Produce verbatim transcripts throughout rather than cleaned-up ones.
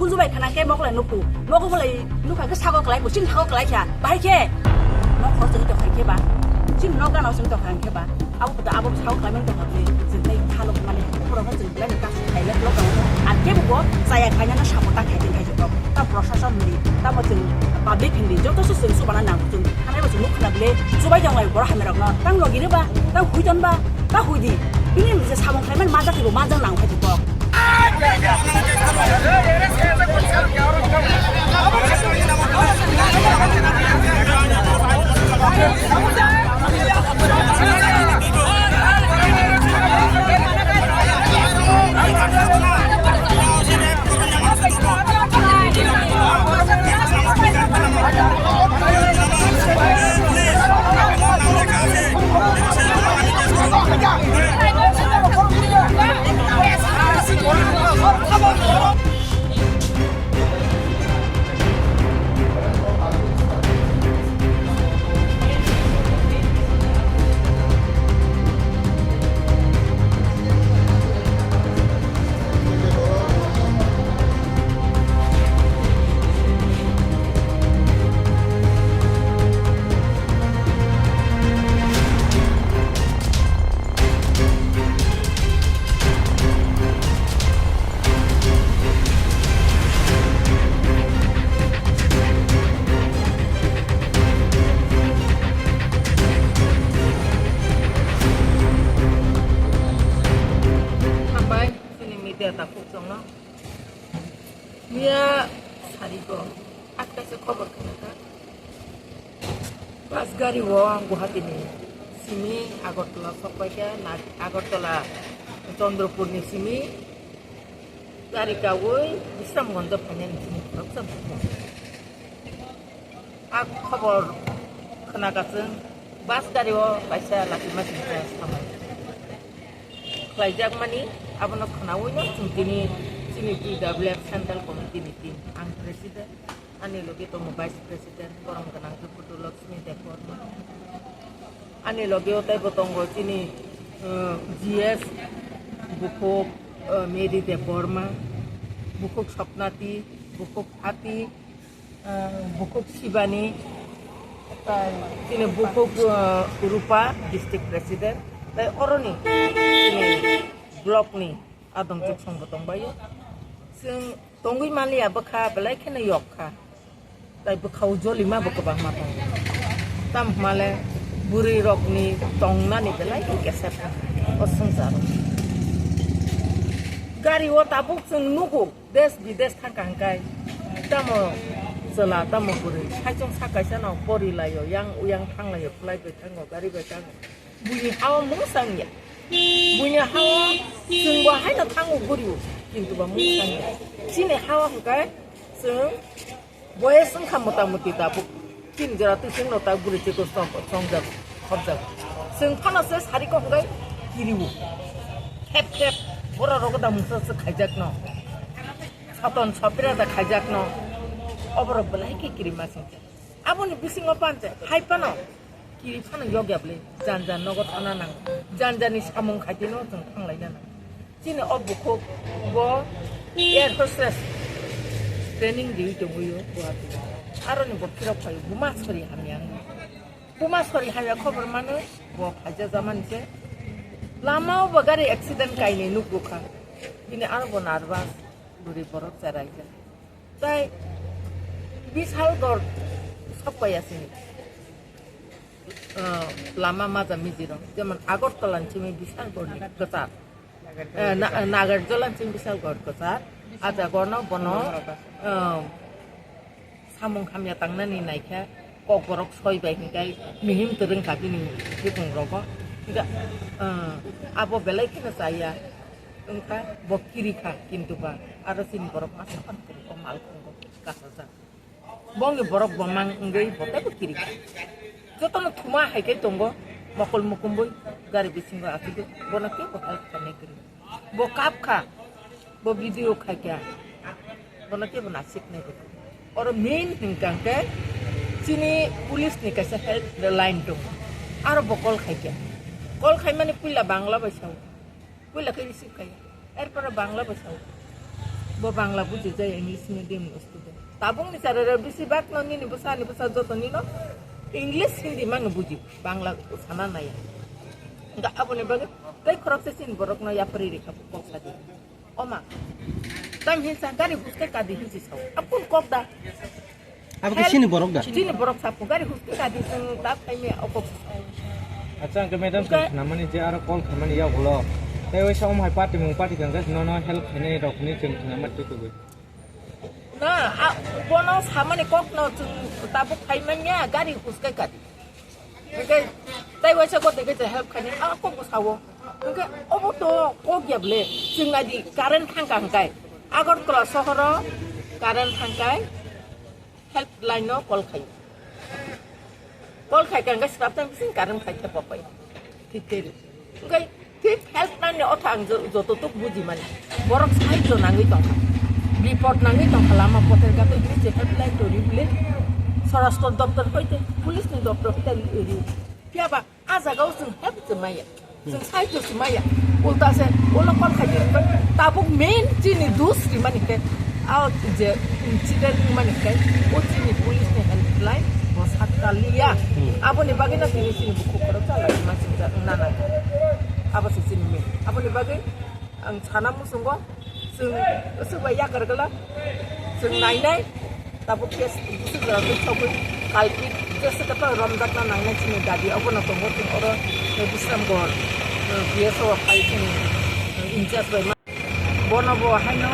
Kuju bai khana khe mokle nuku. Mokle nukha khe sago klai, kuching sago klai kha. Bahai khe. Nok khor sing tokha khe ba. Chim nok gana sing tokha khe ba. Abo kuda abo sago klai man tokha khe. Jeng tai khalo mane khoro khe jeng klai ka khai le klok. Ar khe bo chaya khai na sabo ta khai khai jok. Ta proshashan hindi, ta bo jeng public hindi. Joto se jeng subana nang jeng. Hanai bo jeng nuk khna bile. Subai jang lai bor hamai rok no. Tang logi ne ba, tang hui don ba, ta hui di. Bini je samung khai man ma jati bo ma jang nang khai jok. Hambai, chini media takhuk chongno. Miya sarigo, atkasa khobor khnakha. Bus gari o ang Guwahati ni simi Agartala sokpaikha, na Agartala Chandrapur ni simi gari kawi Bisramganj o phainani simi khoroksa bukung. A khobor khnakha chwng bus gari o kaisa lachima singcha samai khlaijakmani, abono khnaui no chwng tini chini T W F Central Committee ni team, ang president, ani logi tongo vice president, borom gwnang khe Putu Lakshmi Debbarma, ani logi o teibo tongo chini, uh, G S bukhuk, uh, Mary Debbarma, bukhuk Swapnati, bukhuk Ati, ah, bukhuk Sibani, tai chini bukhuk, ah, Rupa, district president, tai oroni chini block ni adong chuk song bo tongbaio. Chwng tongwi manliya bwkha belai kheno yok kha. Tai bwkha o jolima bo kwbangma tongo. Tamo hwnmale bwrwi rokni tongnani belai khe kesep o swngcharo. Gari o tabuk chwng nugo. Des bides thangkha hwnkhe tamo chwla tamo bwrwi saichung sak kaisa no porilaio, yang uyang thanglaio, phlai bai thango, gari bai thango. Buini hao mungsa wngya. Buini hao chwngbo haino thango bwrwi, kintu ba mungsa wngya. Chini hao hwnkhe chwng boyes wngkha mota moti tabuk. Tin jora twi chwngno ta bwrwi chikon chong-, chongjak, khopjak. Chwng phano se sari kok hwnkhe kiriwo. Khep khep borok rogo da mungsa se khaijakno. Soton sopira da khaijakno. Oborok belai khe kirima singkhe. Aboni bisingo panche hai phano kiri phano yokya bwle. Jan jan nogo thana nango. Jan janni samung khaitino chwng thanglaina nango. Chini o bukhuk bo air hostess training riwi tongwi o Guwahati. Aroni bo phirok phaio buma sori hamya wngwi. Buma sori hamya khobor mano bo phaija jamani se. Lama o bo gari accident kainwi nukgo kha. Bini aro bo nervous bwrwi borok cheraijak. Tai Bishalgarh sokpaiya sini. Ah, lama maja mijiro. Jemon Agartala ni simi Bishalgarh ni kwchar. Eh, Na-, Nagarjola ni simi Bishalgarh kwchar. Aja gorno bono, ah, samung hamya tangnani naikha. Kokborok soi bai hinkai mihim twrwng kha bini bukung rogo. Hinka, ah, abo belai kheno chaya. Wngkha bo kiri kha, kintu ba aro chini borok masa phan kiri o mal khungo kasajak. Bongni borok bo mang wngwi bo teibo kiri kha. Jotono thuma hai khe tongo, mokol mukumbui gari bisingo achugwi bono kebo help khainai kwrwi. Bo kap kha, bo video khai kha, bono kebo nasik nai kwrwi. Oro main hwnkha hwnkhe chini police ni kaisa help line tongo, aro bo call khai kha. Call khaimani puila Bangla bai sao. Puila khe receive khaio. Erpore Bangla bo sao. Bo Bangla buji jai English medium ni student. Tabuk ni chara rok bisi bak no nini bwsa ni bwsa joto nino English Hindi mano buji, Bangla sana naya. Ga aboni bagwi tei khorok se sin borok no yapri rikha kok sadi. Oma. Tam hinsa gari huske kadi hinsi sao. Apun kok da. Abo ke sini borok da? Chini borok sapu gari husti kadi seng tap kaimi okok. Acha, hwnkhe madam, chwng khnamani je aro call khaimani yak ulo. Tei waisa om hai party mung party kang guys, nono help khainai rok hinwi chwng khnamani twi tubui. Na, a, bono samani kokno chwng tabuk khaimanya gari husti kadi. Hwnkhe tei waisa gotoi khe help khainai, a, kokbo sao. Hwnkhe obo to kok ya ble, chwng naidi current thangka hwnkhe. Agartala sohoro current thangkai. Helpline no call khai. Call khai khe ang srap tang bising current khai khe popai. Thik theri. Hwnkhe thik helpline ni otha ang jo-, joto tuk buji mani. Borok sahajyo nangwi tongkha. Report nangwi tongkha lama pothor gate bridge helpline to ribli. Swarashtra doptor hoite, police ni doptor hoite ri. Phiya ba A jaga o chwng help chwng maya. Chwng side o chwng maya. Ulta se ulo call khai di bai. Tabuk main chini dus rimani khe. A je incident mani khe. O chini police ni helpline bo sakta liya. Hmm. Aboni bagwi na tini chini bukhuk khoro chala ma chwng ja nana. Abo se chini main. Aboni bagwi Ang sana muchungo, chwng swk bai yakar glak, chwng nainai, tabuk case bwswk jora twi sogwi kalpit, jesa kwtal romjakna nangnai chini dabi, obono tongo chwng oro, eh, Bisramgarh, eh, B S O phai chwng, eh, in charge bai ma-, bono bo haino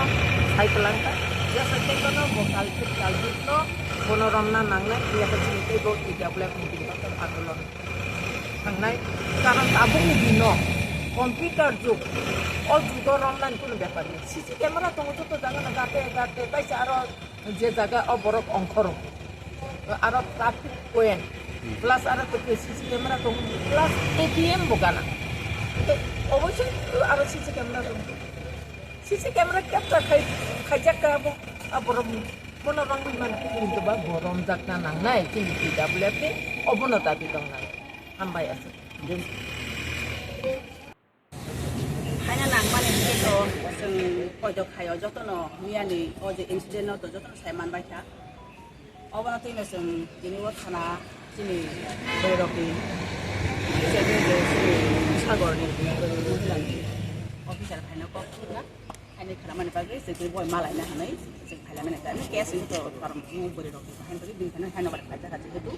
sai kwlangkha, jesa kwtal bono bo kalpit, kalpit no bono romna nangnai, yakha chini teibo T W F ni bini andolon. Thangnai, karon tabukni dino computer jug, o jugo romnani kunu bepar ya. C C camera tongo joto jaga no gate gate, taisa aro je jaga o borok ongkhoro, aro traffic point, plus aro tei C C camera tongo, plus A T M bo gana. Tei oboisoi aro C C camera tongo. C C camera capture khai, khaijak ka bo, a borok bono romwi man, kintu ba bo romjakna nangnai, chini T W F ni obono dabi tongnai. Hambai aswk. Haina nangmani hwnkhe to chwng poito khaio jotono miyani o je incident no to jotono sai manbai kha. Obono twino chwng tini o thana chini bwrwirokni je je chini sagorni bwrwi mohilani officer phaino kok thumna. Haini khanamani bagwi chwng tini boi malaina hwnwi chwng phailaimani kha. Ani case wngkha to karon bwrwirokni bahai bagwi bini phano haino bai phaijak kha jehetu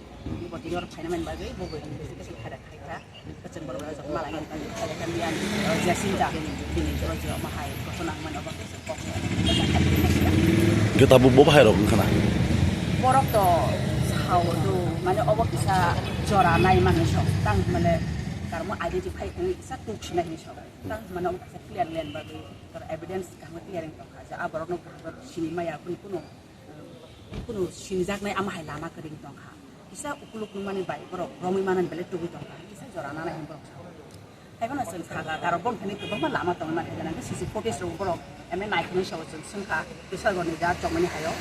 bo tini oro phainamani bagwi bo bwrwirokni investigation khaida khaikha. Kwchwng borok rok malaina bagwi khaida kha miyani, o, Jacinta bini o je omo hai koto nangmani obo khe kok se. Khe tabuk bo bahai rok wngkha na? Borok to sao do, mane obo kisa jora nai mani sok tang mane karmo identify khe kisa tuk sinai hinwi sok tang mane obo kisa clear len bagwi. Tor evidence kaham clear wng tongkha je a borokno kaham sini maya kunu kunu, kunu sinijaknai ama hai lama kwrwi wng tongkha. Kisa ukuluk nungmani bai borok romwi manani belai tubui tongkha. Kisa jora nanai hwnwi borok sao. Haiphano chwng sakha, karok boni thani kwbangma lama tongwi mankha, gana khe C C footage rok borok eme naikhwnwi sao chwng swngkha, Kisargoni ja chongmani haio.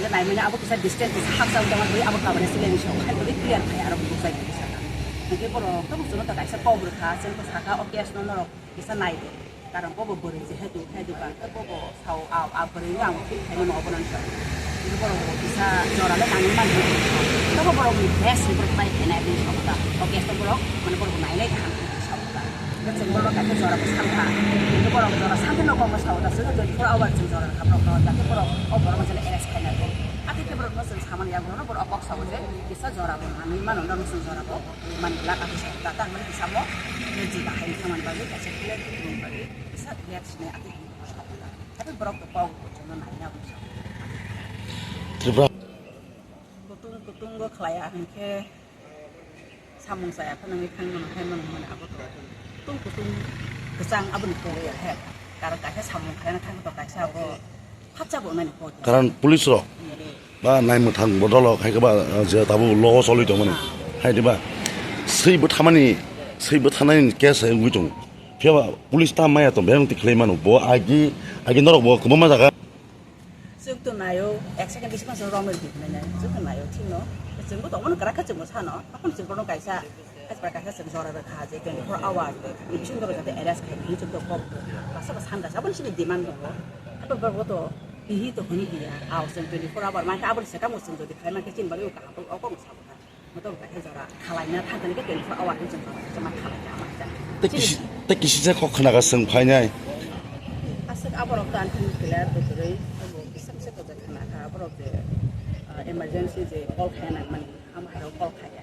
Hwnkhe naimani abo kisa distance kisa hapjak tongma twi abo kabani silaini sao hai twi clear khai aro bujai twi sakha. Hwnkhe borok tabuk chwngno ta kaisa kok rwkha, chwngno sakha o case no norok. Kisa nai di. Karon bobo bwrwi jehetu, hai di ba, khe bobo sao, a, a bwrwi no ang thik khaimano obo nang sao. Kisa jora le nangwi mani. Tobo borok ni best ni borok pai khainai di sao ta. O case to borok, mane borok nai nai kaham khe sao ta. Khe chwng borok kaisa jora bwsang kha. Khe borok jora santi no kok sao ta. Chwng twenty four hour chwng jora kha borok no. Khe borok o borok no arrest khainai. Ati khe borok no chwng samani yago no borok o kok sao je kisa jora bo nangwi mano, no chwng jora bo. Mani lak ati sa ta ta mani samo ne ji bahai thangmani bagwi kaisa clear thangmani bagwi kisa clear sini ati. Tapi borok to kok jono nai na busa. Tripura. Kutung kutung go khlaya hwnkhe samung saya phano ngi thang mano hai mano mani abo to kutung kutung kwchang aboni kok ya he. Kar kaisa samung khlai na thang to kaisa abo. Karon police rok ba nai mwthang bodol rok hai khe ba, uh, je tabuk logo choli tongmani hai diba swi bwthamani swi bwthanani case hai wngwi tongo. Phiya ba police ta maya tong beng twi khlai mano bo agi agi norok bo kwbangma jaga. Chwng to nayo ek second bisi masa romel di nai nai chwng to nayo thik no chwng bo tongmani kwrak khe chwng bo sano aphano chwng bono kaisa Kaisa kaisa chwng jora rwkha je twenty four hour ni bisingo jate arrest khai hinwi chwng kok kasa ba sanda saboni sini demand tongo. Abo bago to pihi to hwnwi hiya. Aw chwng twenty four hour mankha aboni swkang bo chwng jodi khai mankha chini bagwi kaham kok kok sabo kha. Motom kaisa jora khalaina thangkani khe twenty four hour ni chwng jora kaisa ma khalaina ama kisa. Tei kisi tei kisisa kok khna ka chwng phainai. Aswk aborok to ang thani clear to kwrwi abo kisa kisa to khna kha aborok je emergency je call khai nang mani ama hai call khai ya.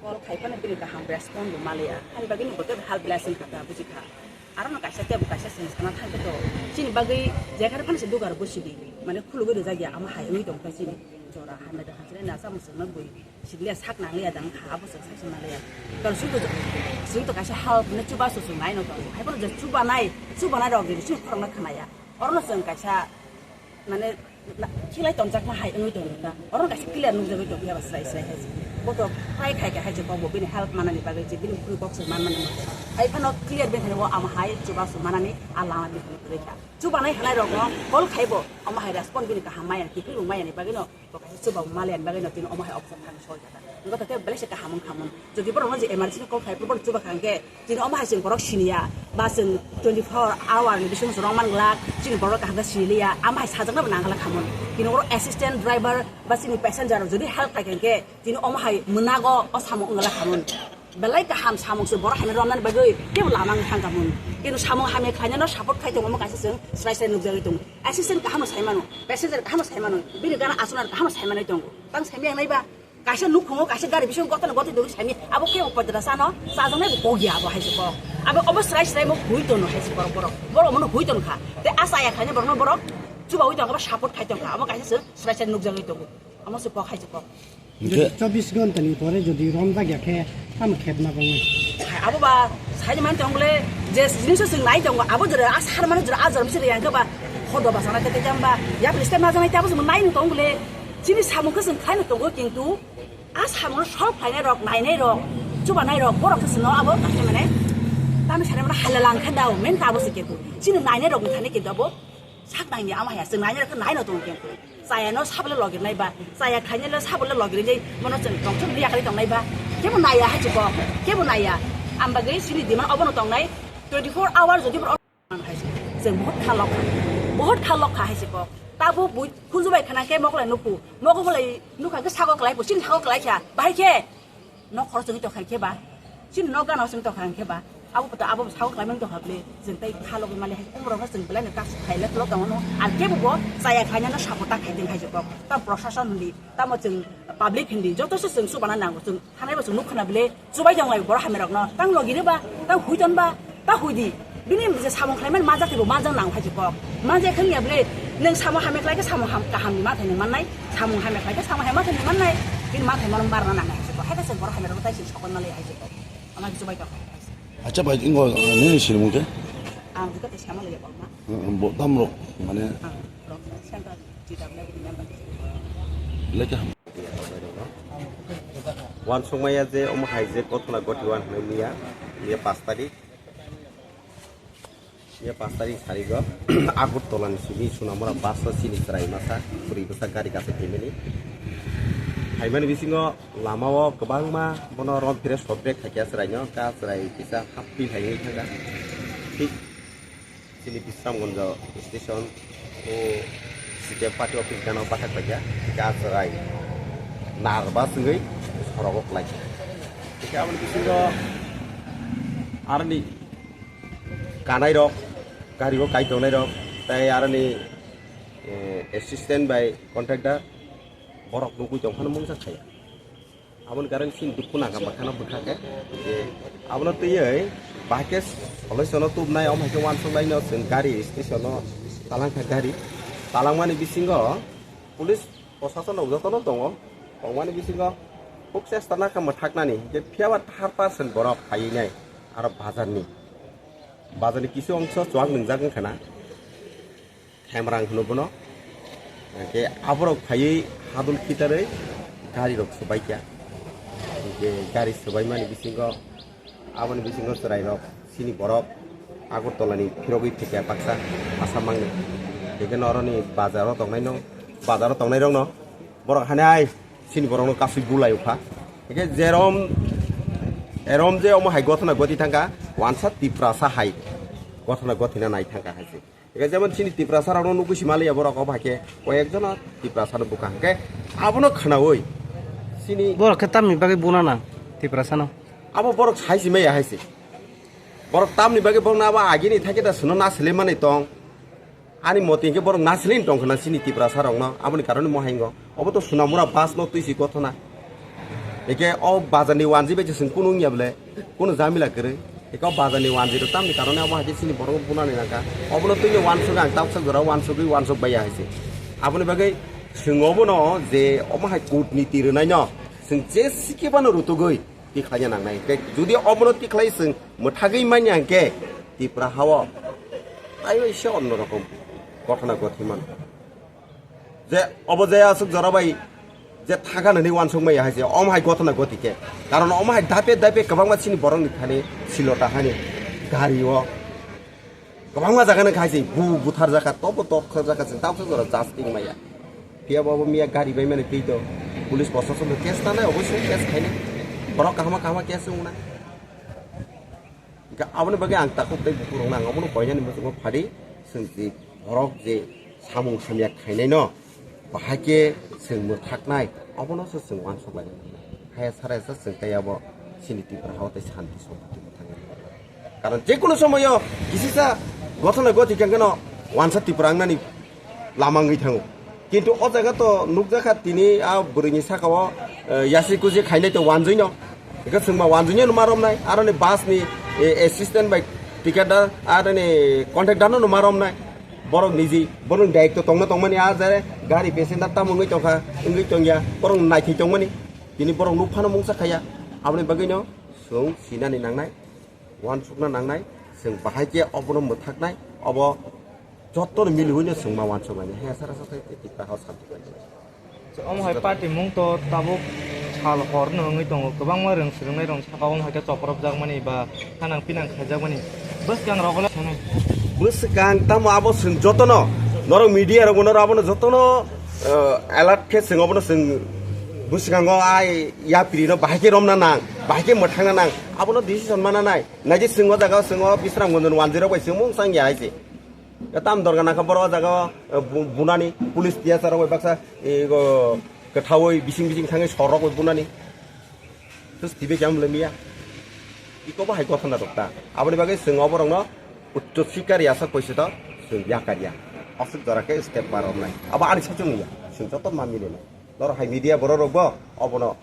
Call khai phano bini kaham response bo maliya. Ani bagwi ni bote hal blessing kha ta buji kha. Aro no kaisa tebo kaisa seng sana thangkhe to. Chini bagwi jekhar phano se dugar bo sidi. Mane khulugwi rijak ya ama hai wngwi tong ta chini. Jora hamya da hamya na sa musung na bui. Sigliya sak nang liya dang kha abo se sai sana liya. Kar su to su to kaisa hal ne chuba su su nai no to. Hai phano je chuba nai, chuba nai rok de su khorok na khana ya. Oro no chwng kaisa mane na- khilai tongjakma hai wngwi tongo ta. Oro kaisa clear nukjagwi tongkhe aba srai srai hai. Bo to try khai kha hai je kok bo bini help manani bagwi je bini bukhugo kok se manmani. Hai phano clear bini thani o ama hai chuba su manani a lama bini thani kwrwi kha. Chubanai halai rokno call khaibo ama hai respond bini kaham maya kiphil rung maya ni bagwi no bo kaisa chuba malian bagwi no tini ama hai option thani soi kha. Wngkha khe belai se kaham wng kha mun. Jodi borok no je emergency call khai phuru borok chuba kha hwnkhe, tini omo hai chwng borok siniya, ba chwng twenty four hour ni bisingo chwng rwng man glak, chini borok kaham khe siniliya, ama hai sajaknabo nang glak khamun. Tini oro assistant driver ba chini passenger rok jodi help khai khe, tini omo hai mwnago o samung wng glak khamun. Belai kaham samung se borok hamya romnani bagwi kebo lama wng thang khamun. Kebo samung hamya khlainano support khai tongo, omo kaisa chwng srai srai nukjagwi tongo. Assistant kaham sai mano, passenger kaham sai mano, bini gana aswknani kaham sai manwi tongo. Tang sai maya nai ba? Kaisa nukhungo kaisa gari bisingo gotano gotwi dogwi sami abo kebo podra sano chajaknai bo kok ya abo hai se kok. Abo obo srai srai mo hui tono hai se borok borok. Borok mono hui ton kha. Te a chaya khaina borokno borok chubawi tongkha ba support khai tongkha. Abo kaisa se srai srai nukjagwi tongo. Amo se kok hai se kok. Hingke Jodi chobbish ghonta ni pore jodi romjak ya khe tamo khepna tongnai. Abo ba sai man tong le je jinis se nai tongo abo jora a sar mano jora a jora se yang ba khodo ba sana te jamba ya police ma janai ta bo nai tong le. Chini samung khe chwng khaino tongo, kintu a samung no solve khlainai rok, nainai rok, chubanai rok, borok khe chwngno abo khe mane tamni sari mane hala lang khe dao, main khe abo se kintu. Chini nainai rok ni thani kintu abo sak nangya ama ya, chwng nainai rok khe naino tongo kintu. Chaya no sabole logir nai ba, chaya khainai le sabole logir nai, mono chwng tong chwng biya kali tong nai ba, kebo naiya hai chiko, kebo naiya. Am bagwi chini demand obo no tong nai, twenty four hour jodi Chwng bohot kha lokha, bohot kha lokha hai se kok. Tabo bui khunju bai khana khe mokle nukhu, mokle nukha khe sago klai bo, chini sago klai kha, bahai khe nok khoro chwngwi tokha khe ba, chini nok gana chwngwi tokha khe ba, abo kota abo sago klai mang tokha ble, chwng tai kha logwi mali hai umrok no chwng belai no tak khai le tolo tongo no, ar kebo bo chaya khaina no support ta khai den hai se kok. Ta proshashan hwnwi, tamo chwng public hwnwi, joto se chwng subana nango, chwng thanai bo chwng nuk khna ble. Chubai tong lai borok hamya rokno, tang logi re ba, tang hui ton ba, ta hui di. Bini je samung khlai man majak tei bo majak nang hai se kok. Majak khang ya ble, nang samung hamya khlai khe samung ham kaham ni mathai nang mannai, samung hamya khlai khe samung hamya mathai nang mannai. Bini mathai mano barna nang hai se kok. Hai khe se borok hamya rokno tai se sokon ma le hai se kok. Ama chubai tong hai se. Acha bai ingo nini silmung khe? Ang jikate sama le ya kok ma. Bo dam rok mane. Ang rok center G W ni member. Leke ham. Uansukmaya je omo hai je gotona goti uan hwnwi miya, miya pas tarik, miya pas tarik sarigo Agartala ni simi Sunamura bus o chini chwrai masa kwrwi bwsa gari kaisa phaimani. Phaimani bisingo lama o kwbangma bono rom phire sot bag khaikha chwraino, ka chwrai kisa happi phaiwi thangkha. Thik Chini Bisramganj station o C P M party office gana bathak paikha, hingke ah chwrai nar bus wngwi sorogo kwlaikha. Hingke aboni bisingo aroni kanairok, gario kai tongnairok, tei aroni, eh, assistant bai contractor borok nugui tongphano mungsa khaiya. Aboni karon chini dukhu nangkha bwkhano bwkha khe. Je abono twiwi bahai khe solution-o tubnai, omo hai khe uansuknaino chwng gari station-o talangkha gari. Talangmani bisingo police prosason rok jotono tongo. Tongmani bisingo khub chesta nakha mwthaknani, je phiyaba thar percent borok phaiwi nai aro bazarni. Bazarni kisu ongso chuak nwngjak wngkha na. Hemrang hwno bono. Hingke aborok phaiwi hadul khitarwi gari rok swbaikha. Hingke gari swbaimani bisingo, aboni bisingo chwrairok, chini borok Agartala ni phirogwi thwikha baksa Assam mangni. Hingke noroni bazaro tongnaino, bazaro tongnairokno borok hanai. Chini borokno kasui bulai wkha. Hingke jerom Erom je omo hai gothona goti thangkha, wansa Tiprasa hai gothona gothina nai thangkha hai se. Eke jemon chini Tiprasa rokno nugwi si maliya borok obo hai khe koyek jono Tiprasa no buka hwnkhe abono khwnawi chini Borok khe tamni bagwi buna nang Tiprasa no? Abo borok sai si maya hai se. Borok tamni bagwi borok na abo agini thai khe da sono na sele mani tong. Ani moti hwnkhe borok nasilin tongkhna chini Tiprasa rokno, aboni karon mohai wngo. Obo to Sonamura bus no twi si gothona. Eke o bazar ni wanji bai se chwng kunu wngya bole, kunu jamila kwrwi. Eke o bazar ni wanji rok tamni karon abo hai khe chini borok bunani nangkha. Obono twi ni wansuk ang tabsa jora wansugwi wansuk baiya hai se. Aboni bagwi chwng obono je omo hai kutniti rwnai no chwng je sikhe bano rutugwi tikhlaina nangnai. Tei jodi obono tikhlai chwng mwthagwi manya hwnkhe Tipra hao taiwi se onno rokom gothona gothi man. Je obo je aswk jora bai je thagan hwnwi wansuk maya hai se, omo hai gothona goti khe. Karon omo hai dape dape kwbangma chini borokni thani silota hani gari o kwbangma jaga no khai se bu buthar jaka, tobo tok thar jaka chwng tabsa jora jas ting maya. Phiya bo obo miya gari bai mani twi to police proshashan no case tanai, oboising case khainai. Borok kahama kahama case wngnai. Hingke aboni bagwi ang takhuk tei bukhuk rokno ang obono koinani muchungo phadi, chwng je borok je samung samya khainai no bahai khe chwng mwthaknai, obono se chwng uansuk lai. Haya sara sa chwng tei abo chini Tipra hao tei santi sompoti mwthangwi. Karon je kono somoyo kisisa gothona goti khe no wansa Tipra wngnani lama wngwi thango. Kintu o jaga to nukjakha tini a bwrwini saka o, eh, yasi kusi khainai to wanjwi no. Hingke chwngma wanjwi no numa romnai, aroni bus ni, eh, assistant bai ticket da, aroni conductor no numa romnai. Borok niji, borok daityo tongna tongmani a jare gari passenger tamo wngwi tongkha, wngwi tongya, borok naithai tongmani. Tini borok nuk phano mungsa khaya, aboni bagwi no chwng sinani nangnai. Uansukna nangnai, chwng bahai khe obono mwthaknai, obo jotono miliui no chwng ma uansukmani. He sara sa thai tei Tipra hao santi bai. Omo hai party mung to tabuk sal hor no wngwi tongo, kwbangma rwng swrwngnai rok saka omo hai khe chopropjakmani ba thanang pinang khaijakmani. Bwskang rok le sanai. Bwskang tamo abo chwng jotono, norok media rok norok abono jotono, eh, alert khe chwng obono chwng bwskango ai yapri no bahai khe romna nang, bahai khe mwthangna nang, abono decision mana nai. Naidi chwng o jaga o chwng o Bisramganj ni wanjwi rok bai chwng mung chang ya hai se. Tam dorga nangkha borok o jaga o, eh, bu-, bunani police T S R rok bai baksa, eh, go, kwthaui bising bising thangwi sor rok bai bunani. Tus tibe kya mle miya. Iko bo hai gothona rok ta. Aboni bagwi chwng o borok no utto sikari asa koise to chwng ya kariya. Aswk jora khe step par omnai. Abo ani sachung ya. Chwng joto ma mili nai. Noro hai media borok rok bo obono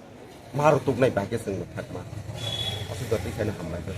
mar tuknai bai khe chwng thakma. Aswk jora tikhaino hambai khe.